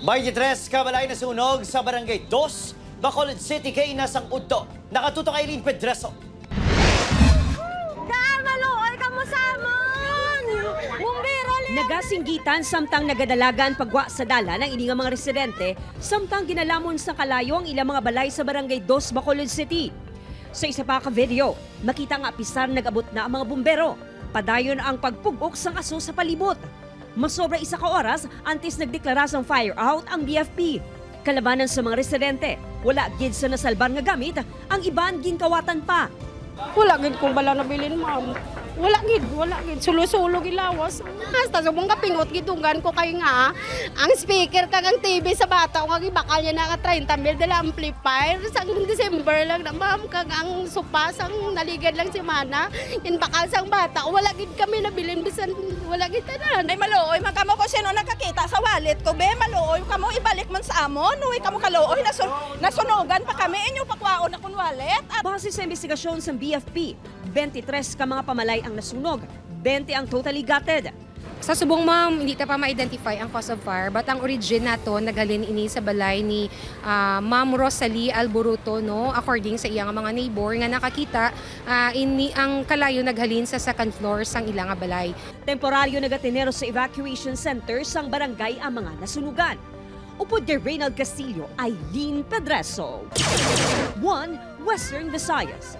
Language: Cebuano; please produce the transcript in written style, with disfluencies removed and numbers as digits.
23 ka balay nasunog sa Barangay 2, Bacolod City, kay Nasang Udto. Nakatutok Eileen Pedreso. Daan, maluoy ka mo sa amon! Bumbero. Nagasinggitan samtang nagadalagan pagwa sa dala ng ini nga mga residente samtang ginalamon sa kalayo ang ilang mga balay sa Barangay 2, Bacolod City. Sa isa pa ka video, makita nga apisar nag-abot na ang mga bumbero. Padayon ang pagpugok sang aso sa palibot. Masobra isa ka oras antes nagdeklara sang fire out ang BFP. Kalabanan sa mga residente, wala gid sa nasalbar nga gamit, ang iban ginkawatan pa. Wala gid ko bala nabilin, ma'am. Wala gid, wala gid. Sulo-sulo gilawas. Hasta subong kapingot gidunggan ko kay nga ang speaker kag ang TV sa bata ko nga gibakal niya na nga 30 mil dala amplifier sang December lang na, ma'am, kag ang sopa sang naligad lang si mana in bakal sang bata. Wala gid kami nabilin, bisan wala gid tanan. Ay, maluoy man kamo ko sino nakakita sa wallet ko be, maluoy kamo, ibalik man sa amon. Uy, kamo kaluoy, nasunugan pa kami, inyo pakwaon akong wallet. At Base sa investigasyon sa BFP, 23 ka mga pamalay ang nasunog, 20 ang totally gutted. Sa subong, ma'am, hindi ta pa ma-identify ang cause of fire, but ang origin nato naghalin ini sa balay ni Ma'am Rosalie Alboruto, no, according sa iyang mga neighbor nga nakakita, ini ang kalayo naghalin sa second floor sang ilang nga balay. Temporaryo nagatinero sa evacuation center sang barangay ang mga nasunugan. Upod kay Reynald Castillo, Eileen Pedreso. 1 Western Visayas.